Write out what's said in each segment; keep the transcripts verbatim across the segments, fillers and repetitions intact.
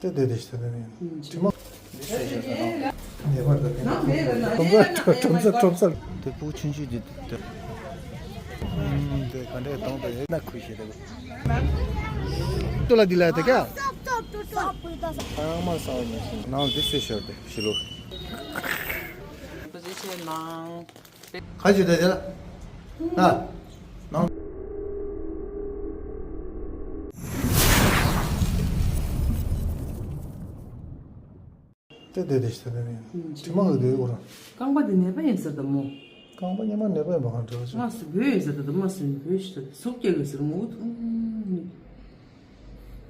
དེ་དེ་དེ་ཞིག་དེ་ནི་དྲི་མ། ངེས་པར་དུ་ཁྲོམ་ས་ཁྲོམ་ས་ཁྲོམ་ས་ཁྲོམ་ས། དེ་ཕྲུ་གུ་ཆུང་ཆུང་དེ་དེ། དེ་ག་འདྲས་གཏོང་དང་ཡོད་ན་ཁུལ་ཤེས་དེ། ཏུ་ལ་དི་ལ་དེ་ཀ། ཨ་མ་ས་ནས་ནང་དེ་སུས་ཤོར་དེ་ཕྱི་ལོ། Position ནང་། ག་ཅི་དེ་དེ་ལ། ན། ནང་། དེ་དེ་དེ་ཞིག་དེ་ནི་དྲི་མ་གི་དེ་འོ་ར། རྐང་པ་དེ་ནད་པ་ཡིན་ཟེར་དང་མོ། རྐང་པ་སྙེ་མ་ནད་པ་ཡིན་པ་གང་འདྲ་ཞིག་དམར་སུ་འབུ་ཡིན་ཟེར་དང་དམར་སུ་འབུ་ཞིག་དང་ཟུག་སྐྱེ་གི་ཟེར་མོ།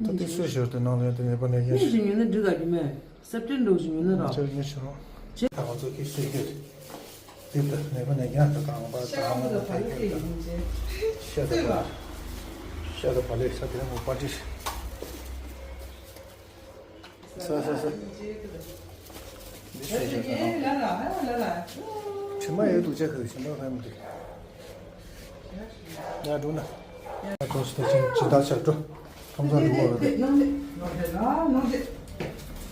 ད་དེ་སུས་ཤོར་དེ་ནང་ལ་དེ་ནད་པ་ནད་ཡིན་ཞིག་ཉོས་ན་འགྲིག་ག་གི་མེད། སེབ་ཏིན་འགྲོ་ཞིག་ཉོས་ན་ར། ཅར་ཉོས་ཤོར་རོ། ད་ང་ཚོ་གི་སུས་ཤོར། དེ་ལྟར་ནད་པ་ནད་ཡིན་ཟེར་དང་པ་དང་པ་དང་དེ་ཤོར་དང་། ཤ་དང་བ། ཤ་དང་བ་ལེ་ཤ་དེ་མོ་པ་ཏི། ས་ས་ས། འདི་ཟེར་ཞིག་དང་། དྲི་མ་ཡོད་འདུག་ཅག་གི་ཞིམ་པ་ཧམ་འདུག་ཡ་འགྲོ་ན། ཡ་གྲོགས་ཤིག་དང་ཅི་ཅི་ལྟར་ཆགས་འགྲོ། ཁྲོམ་ས་འགྲོ་བ་རེད།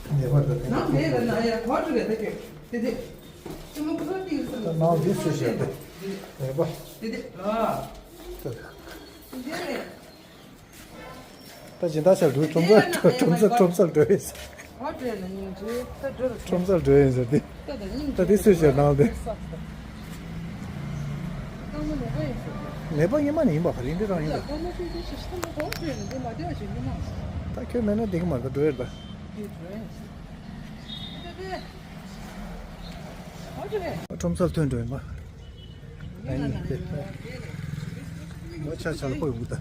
ངེས་པར་དུ་དེ་ནང་དེ་ལ་ཡ་གོ་འགྲོ་གི་ད་ཁྱོད་དེ་དེ། ཅི་མོ་ཁོ་ཏི་ཡོད་ས། ད་ནང་དེ་སུས་བཤད་དེ། ངེས་པ། དེ་དེ་ལ། དེ་དེ་རེད། ད་སྦྱིན་བདག་ཆགས་འགྲོ། ཁྲོམ་ས་ཁྲོམ་ས་ཁྲོམ་སར་འགྲོ་ཡིན་ཟེར། ཨོ་འགྲོ་ཡིན་ན་སྙིང་རྗེ་ད་འགྲོ་ར། ཁྲོམ་སར་འགྲོ་ཡིན་ཟེར་ཏེ། ད་ད་སྙིང་རྗེ་ད་དེ་སུས་བཤད་ནང་དེ། རྐང་པ་ནད་པ་ཡིན་ཟེར་ཏེ། ནད་པ་སྙེ་མ་ནི་ཡིན་པ་ག་རེ་ཡིན་དེ་རང་ཡིན་ད། རྐང་པ་ཤུགས་ཤུགས་ཤིག་ཤི་ཐང་པ་གོ་འགྲོ་ཡིན་ན་དེ་མ་བདེ་བ་ཞིག་སྙེ་མ། ད་ཁྱོད་མེད་ན་བདེ་གི་མ་རེད། ད་འགྲོ་ཡོད་ད། དེ་འགྲོ་ཡིན་ཟེར། ད་དེ། ཁྲོམ་སར་ཐོན་འགྲོ་ཡིན་པ། ཨ་ནི་དེ། ང་ཆ་ཆ་ལ་ཁོ་ཡོང་གི་ད།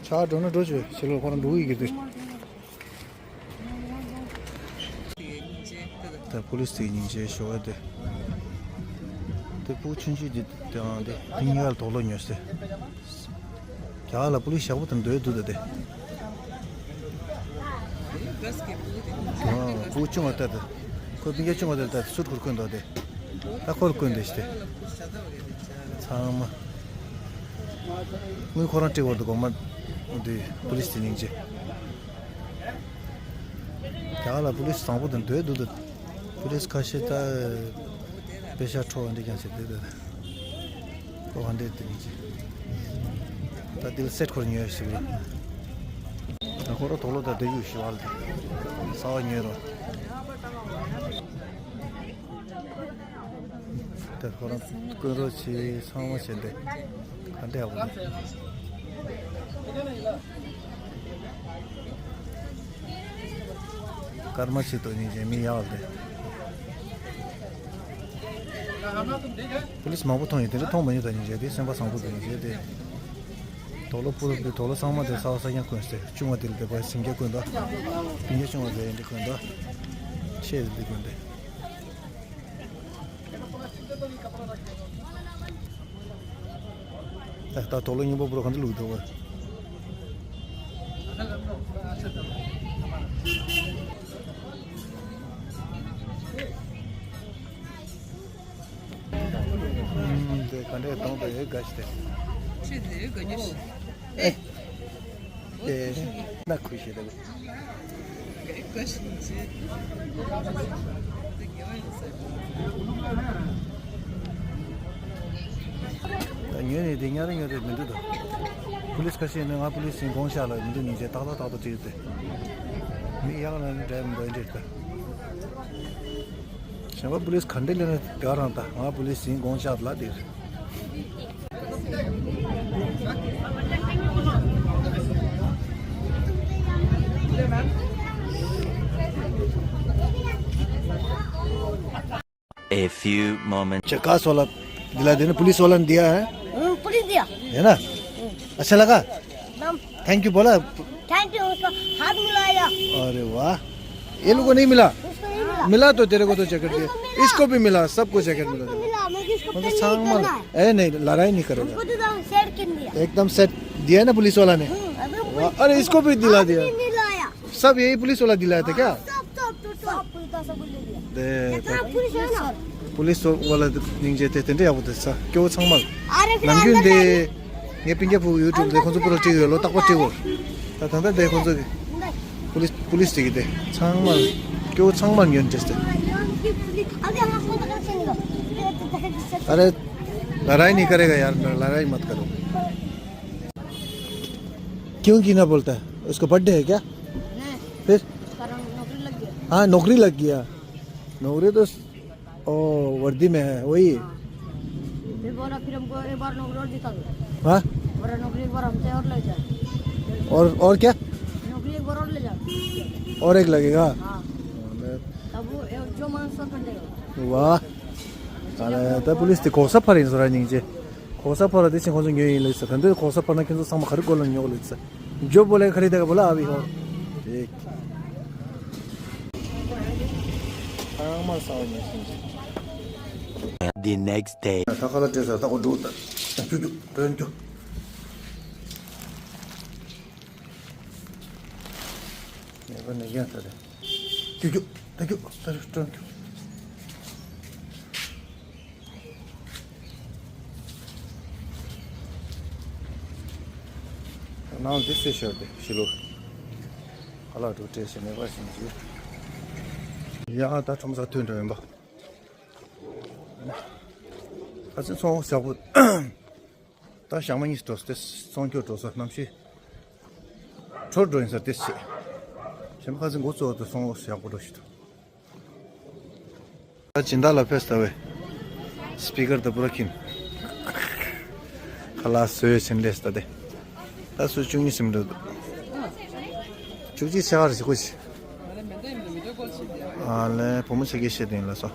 ཆ་འགྲོ་ན་འགྲོ་བྱོས། ཕྱི་ལོགས་ཁོ་རང་འགྲོ་གི་གི་དེ། ད་པུ་ལིས་དེ་སྙིང་རྗེ་ཞོག་ཨ་དེ། དེ་ཕྲུ་གུ་ཆུང་ཆུང་དེ་དེའང་དེ་དེ་གཉིས་ཀ་ལ་དོགས་ལོག་ཉོས་ཏེ། རྒྱ་གར་ལ་པུ་ལིས་ཞག་པོ་དང་སྡོད་འདུག་ད་དེ། ཨ། ཕྲུ་གུ་ཆུང་བ་ལྟ་དེ། ཁོའི་སྤུན་ཀྱག་ཆུང་བ་དེ་ལྟ་དེ་སུད་ཁོར་བསྐོན་འདུག་དེ། ད་ཁོར་བསྐོན་དེ་ཞིག་དེ། ཚང་མ། དངུལ་ཁོ་རང་སྤྲད་བར་དུ་གོང་མ་དེ་པུ་ལིས་དེ་སྙིང་རྗེ། རྒྱ་གར་ལ་པུ་ལིས་བཟང་པོ་དང་སྡོད་འདུག་ད། པུ་ལིས་ཁ་ཤས་ད་པེ་ཤ་འཕྲོག་འདི་ཀྱང་བྱེད་དེ་ད། ཁོ་ག་འདྲས་དེ་མི་བྱེད། ད་དེ་ལ་སེ་ཁོར་ཉོས་ཞིག་ལ། ད་ཁོ་ར་དོགས་ལོག་ད་སྡོད་རྒྱུ་ཞི་བ་ལ་ད། ས་བ་ཉོས་རོགས། ད་ཁོ་རང་བསྐོན་རོགས་བྱེད། ཚང་མ་བྱེད་དེ། ག་འདྲས་ཡག་པོ་འདུག་སྐར་མ་ཞིག་ཏུ་ཉིན་རྗེས་མི་ཡག་ལ་དེ། པུ་ལིས་མང་པོ་མཐོང་ཡོད་དེ་འདྲ་མཐོང་མ་མྱོང་ད་ཉིན་རྗེས་དེ་སེམས་པ་བཟང་པོ་འདུག་ཉིན་རྗེས་དེ། དོགས་ལོག་པུ་ལིས་དོགས་ལོག་ཚང་མ་དེ་ས་བ་ས་ཡང་བསྐོན་སྟེ་ཆུང་བ་དེ་ལ་དེ་པར་སིང་རྒྱ་བསྐོན་ད། སྤུན་ཀྱག་ཆུང་བ་དེ་འདྲ་བསྐོན་ད། ཆེ་དེ་འདྲ་བསྐོན་ཏེ། ད་ལྟ་དོགས་ལོག་སྙིང་པོ་པོ་ར་ག་འདྲ་ལུག་འདུག་བ། ཨུམ། དེ་ག་འདྲས་གཏོང་དགོས་ཡོད་དགའ་ཞིག་དེ། ཆེ་དེ་དགའ་རྒྱུ་ཞིག་ཨེ། དེ་ན་ཁུ་ཤེས་དེ། ད་ཉོས་ནས་དེ་ཉར་ཉོ་རེད་མི་འདུག་ད། པུ་ལིས་ཁ་ཤས་ནས་ང་པུ་ལིས་ཡིན་དགོངས་ཤག་ལ་མི་འདུག་ཉིན་བྱེད་ཏག་ཏག་ཏག་ཏག་བྲིས་ཏེ། མི་ཡག་ལ་ནི་འདྲ་མི་འདུག་འདྲེ་ད། གཞན་པ་པུ་ལིས་ག་འདྲས་ལས་ན་དེ་ག་རང་ད་ང་པུ་ལིས་ཡིན་དགོངས་ཤག་ལ་དེ། A few moments. ཅེ་ཀ་སོ་ལ། འདི་ལ་དེ་ནི་པུ་ལིས་སོ་ལ་འདི་ཨ། ཨུ། པུ་ལིས་འདི་ཨ། ཡ་ན། ཨ་ཆ་ལ་ཀ། नाम। Thank you बोला। Thank you, उसको हाथ मिलाया। अरे वाह। ये लोगों को नहीं मिला? उसको नहीं मिला। मिला तो तेरे को तो जैकेट दिया। इसको भी मिला। इसको भी मिला, सबको जैकेट मिला। इसको मिला, मुझे इसको मतलब पेन नहीं करना है। ए नहीं, लड़ाई नहीं करेगा। हमको तो सेट किन दिया। एकदम सेट दिया ना पुलिस वाला ने। हम्म, अभी वाह, अरे इसको भी दिला दिया। हाथ भी मिलाया। सब यही पुलिस वाला दिलाया था क्या? सब, सब, सब, सब पुलिस वाला दिया। दे, ये तो पुलिस है ना? पुलिस वाला ཉིན་རྗེས་དེ་དེ་འདྲ་ཡག་པོ་དེ་ས་སྐྱོ་བོ་ཚང་མ། अरे फिर ནམ་རྒྱུན་अंदर དེ། जाके ངའི་སྤུན་ཀྱག་བུ་ཡུ་ཊུབ་དེ་ཁོང་ཚོ་པུ་ར་བྲིས་ཡོད་ལོ། རྟག་པར་བྲིས་དགོས། ད་ད་ལྟ་དེ་ཁོང་ཚོ་གི་པུ་ལིས་པུ་ལིས་དེ་གི་དེ་ཚང་མ་སྐྱོ་བོ་ཚང་མ་ཉོན་བྲིས་ཏེ། अरे लड़ाई नहीं करेगा यार, लड़ाई मत करो। क्यों गिना बोलता है? उसका बर्थडे है क्या? नहीं। फिर? उसका नौकरी लग गया। हाँ, नौकरी लग गया। नौकरी तो ओ, वर्दी में है, वही। हाँ। फिर बोला, फिर हमको एक बार नौकरी और दिखा दो। हाँ? बोला, नौकरी एक बार हमसे और ले जाओ। और, और क्या? नौकरी एक बार और ले जाओ। और एक लगेगा? हाँ। तब वो, ए, जो मांग सब कर देगा। वाह। अरे, तो पुलिस तो कौन सा फरें जरा नहीं जे। कौन सा फरा दे, कौन सा न्यू ले सकते हैं, कौन सा फरना, कौन सा सामान खरीद को लेंगे, वो ले सकते हैं। जो बोलेगा, खरीदेगा, बोला, अभी हो। ठीक। The next day. ད་ཁ་ལག་སྤྲད་ས་ད་གོ་འགྲོ་ད། ཅུ་ཅུ་ཏོན་ཅུ། ནས་པ་ནས་ཡང་ད་རེད། ཅུ་ཅུ་ད་ཅུ་ད་ཅུ་ཏོན་ཅུ། ནང་འདི་སེ་ཤར་དེ་ཕྱི་ལོགས། ཁ་ལག་འགྲོ་སྤྲད་བྱས་ནས་པ་བཞིན་གྱིས། ཡ་ད་ཁྲོམ་ས་ཐོན་འགྲོ་ཡིན་པ། ཨ་ཙི་ཚོང་ཞག་པོ། ད་ཞག་མ་གཉིས་འགྲོ་སྟེ་ཚོང་སྐྱོར་འགྲོ་ས་གནམ་གཤིས་འཕྲོར་འགྲོ་ཡིན་ས་ཏེ་ཆེ། ཞེ་མ་ཁ་ཚིག་འགོ་གཙོ་བོ་དུ་ཚོང་ཞག་པོ་འགྲོ་ཞིག་ཏུ། ད་སྦྱིན་བདག་ལ་ཕེབས་ལྟ་བས། སྤི་ཀར་དང་པུ་ར་ཁྱིམ། ཁ་ལག་བཟོས་ཕྱིན་ལས་ལྟ་སྟེ། ད་སུ་བཅུ་གཉིས་ཟིན་འགྲོ་འདུག་བཅུ་གཅིག་ཆ་ག་རེ་ཞིག་གོ་ཆི། ཨ་ལེ་བུ་མོ་ཆ་གི་བཤད་དེ་ཡིན་ལ་སོ།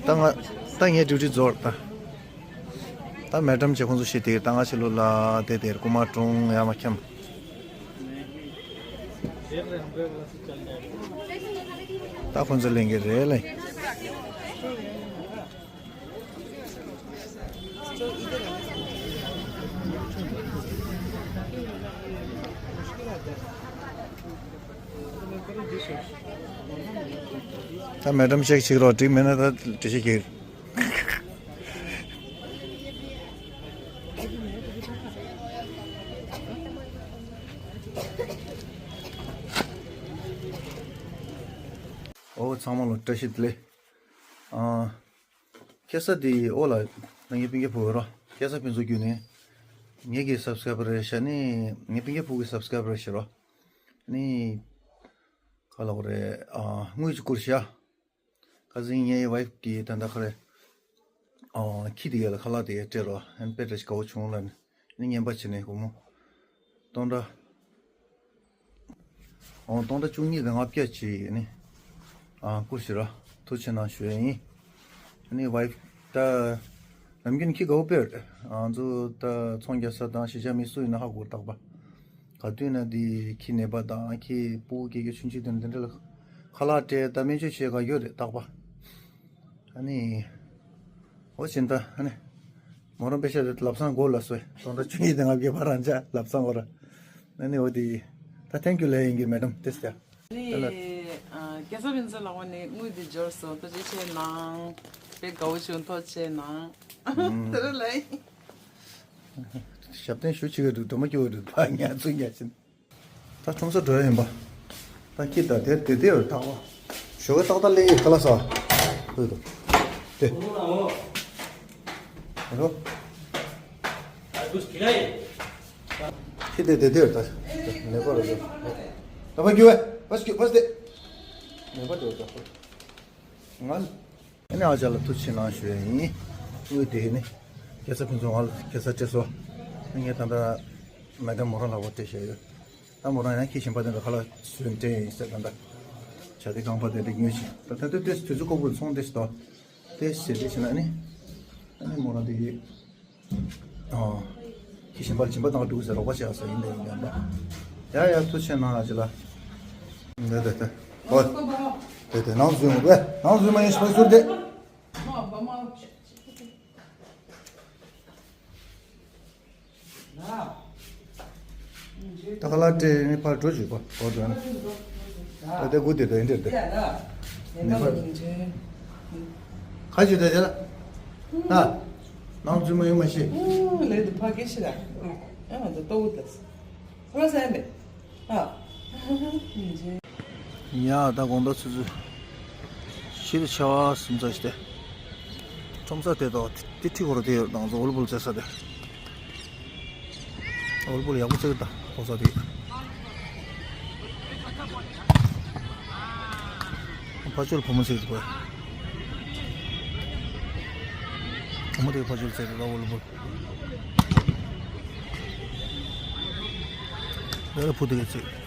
ད་ང་ད་ངའི་ཌིའུ་ཊི་རྫོགས་ད། ད་མེ་ཌམ་ཆེ་ཁོང་ཚོ་ཤི་དེ་ད་ང་ཕྱི་ལོགས་ལ་དེ་དེར་རྐུ་མ་གྲོང་ཡ་མ་འཁྱམ། ད་ཁོང་ཚོ་ལེན་གི་རེད་ལེ། ད་མེ་ཌམ་ཤེག་ཤིག་རོགས་འགྲིག་མེད་ན་ད་འགྲེལ་བཤད་རྒྱག་ཨོ་ཚང་མ་ལ་བཀྲ་ཤིས་བདེ་ལེགས། ཨ། ཁ་སང་དེ་ཨོ་ལ་ངའི་སྤུན་ཀྱག་བུ་རོ་ཁ་སང་ཕུན་ཚོགས་བརྒྱུད་ནས་ངེད་ཀྱི་སབ་སི་ཀ་རའེ་བར་ཞིག་ནི་ངའི་སྤུན་ཀྱག་བུ་གི་སབ་སི་ཀ་རའེ་བར་ཞིག་རོ། ནི་ག་ལབ་དགོས་རེད། ཨ། དངུལ་ཅིག་བསྐུར་ཤག་ཁ་སང་ངའི་ཝའིཕ་གིས་ད་ལྟ་ག་རེ། ཨ། ཁྱི་དེ་ག་ལ་ཁ་ལག་དེ་ག་སྤྲད་རོགས། ཨན་པེ་ཏྲ་ཞིག་དགའ་བོ་བྱུང་ལབ་ནས་ནི་རྔན་པ་བྱས་ནས་སྒོར་མོ་སྟོང་ཕྲག་ཨོ་སྟོང་ཕྲག་བཅུ་གཉིས་དང་ལྔ་བརྒྱ་ཅིག་ནི། ཨ། བསྐུར་ཞིག་རོགས། ཐུགས་རྗེ་གནང་ཞུ་ཡ་ཡིན། ནི་ཝའིཕ་ད་ནམ་རྒྱུན་ཁྱི་དགའ་བོ་དཔེ་ཡོད། ང་ཚོ་ད་ཚོང་རྒྱག་ས་དང་གཞིས་ཆགས་མི་སུ་ཡིན་ན་ཧ་གོ་རྟག་པ། ག་དུས་ན་འདི་ཁྱི་ནད་པ་དང་ཁྱི་སྤུ་གུ་སྐྱེ་རྒྱུ་ཆུང་ཆུང་དེ་འདི་འདྲ་ལ་ཁ་ལག་སྤྲད་ད་སྨན་བཅོས་བྱེད་ག་ཡོད་རེད་རྟག་པ། ཨ་ནི། ཨོ་ཕྱིན་ད་ཨ་ནི། མོ་རང་པེ་ཤ་དེ་ལབ་སང་གོ་ལ་སོས་སྟོང་ཕྲག་བཅུ་གཉིས་དང་ལྔ་བརྒྱ་བར་རང་ཅག་ལབ་སང་གོ་ར། ཨ་ནི་ཨོ་དེ། ད་ཐེང་ཀྱུ་ལེ་ཡིན་གི་མེ་ཌམ་ཏེ་སྟེ། ཨ་ནི། ཨ། ཁ་སང་ཕུན་ཚོགས་ལགས་ནས་དངུལ་འདི་འབྱོར་སོང་། ཐུགས་རྗེ་ཆེ་གནང་། དཔེ་དགའ་བོ་བྱུང་། ཐུགས་རྗེ་ཆེ་གནང་། ཨུམ། དེ་རུ་ལ་ཡིན། ཞབས་བརྟན་ཞུ་ཆེ་གི་འདུག་སྒྲོལ་མ་སྐྱོ་བོ་འདུག་ཕ་ཉ་ཚུ་ཉ་ཆེན། ད་ཁྲོམ་ས་འགྲོ་ཡིན་པ། ད་ཁྱི་ད་དེར་དེ་དེ་ཡོད་ཐག་པ། ཞོགས་ཀ་ཏག་ཏག་སླེབས་ཡོད་ཁ་ལག་ཟ། ཧུད་དོ། དེ། ཧེ་རོ། ཁྱི་དེ་དེ་དེ་ཡོད་ད། ནེ་པ་རོ་ཡོད། ད་པ་རྒྱུ་བས། པ་སྐྱུ་པ་སྟེ། ནེ་པ་དེ་ཡོད་ད། ང་། ཨ་ནི་ཨ་ཅག་ལ་ཐུགས་རྗེ་ཆེ་གནང་ཞུ་ཡ་ཡིན། དངུལ་དེ་ནི་ཁ་སང་ཕུན་ཚོགས་ང་ལ་ཁ་སང་སྤྲད་སོང་། ངས་ད་ལྟ་མེ་ཌམ་མོ་རང་ལག་པར་སྤྲད་བཞག་ཡོད། ད་མོ་རང་ཡང་ཁྱི་གཞན་པ་དེ་འདྲ་ཁ་ལག་བཟོས་སྤྲད་ཡིན་ཟེར། ད་ལྟ་བྱ་དེ་རྐང་པ་དེ་འདྲ་ཉོས་ཤིང་ད་ད་ལྟ་དུས་དུས་ཚོད་ཁོག་པོ་ཚོང་དེ་ཞིག་ཏོ། དེ་ཟེར་དེ་བྱས་ན་ཨ་ནི། ཨ་ནི་མོ་རང་དེ་ཡིས། ཨོ། ཁྱི་གཞན་པ་ལ་སྦྱིན་པ་བཏང་འགྲོ་ཟེར་རོགས་པ་བྱས་ཟེར་ཡིན་པས་ཡིན་པ། ཡ་ཡ་ཐུགས་རྗེ་ཆེ་གནང་ཨ་ཅེ་ལགས། དེ་དེ་དེ། ཨོ། དེ་དེ་ནང་འཛུལ་མི་དགོས། ནང་འཛུལ་མ་ཡིན་ཞིག་པ་ཟུར་དེ། ད་ཁ་ལག་སྤྲད་ནས་ཕར་འགྲོ་བཅུག་པ་འོ་འགྲོ་ན། ད་ལྟ་སྒུག་དེ་ད་ཡིན་འདིར་དེ། ནས་ཕར། ཁ་ཅིག་ད་དེ་ལ། ད། ནང་རྫུན་མ་ཡོང་མ་ཤེས། ཨུ། ལས་དུ་ཕ་གི་ཤི་ར། ཨ་ང་ཚོ་ལྟོ་བུ་དེས། ཁོ་ཟ་ཡ་མེད། ཨ། ཡ་ད་དགོང་དག་ཆུ་ཚོད་ཕྱི་དྲོ་ཆ་བ་གསུམ་ཙམ་ཞིག་སྟེ། ཁྲོམ་ས་དེ་དག་དེ་ཁྲི་སྐོར་དེ་ཡོད། ང་ཚོ་ཝོ་ལི་བོལ་རྩེ་ས་དེ། ཨོལ་པོ་ཡག་པོ་བྱེད་ཀྱི་ད་གོ་ས་དེ། ཕ་ཆོལ་བུ་མོ་བྱེད་ཀྱི་གོ། བུ་མོ་དེ་ཕ་ཆོལ་བྱེད་ཀྱི་ད་ཨོལ་པོ། ལས་ལ་བུ་དེ་ག་བྱེད།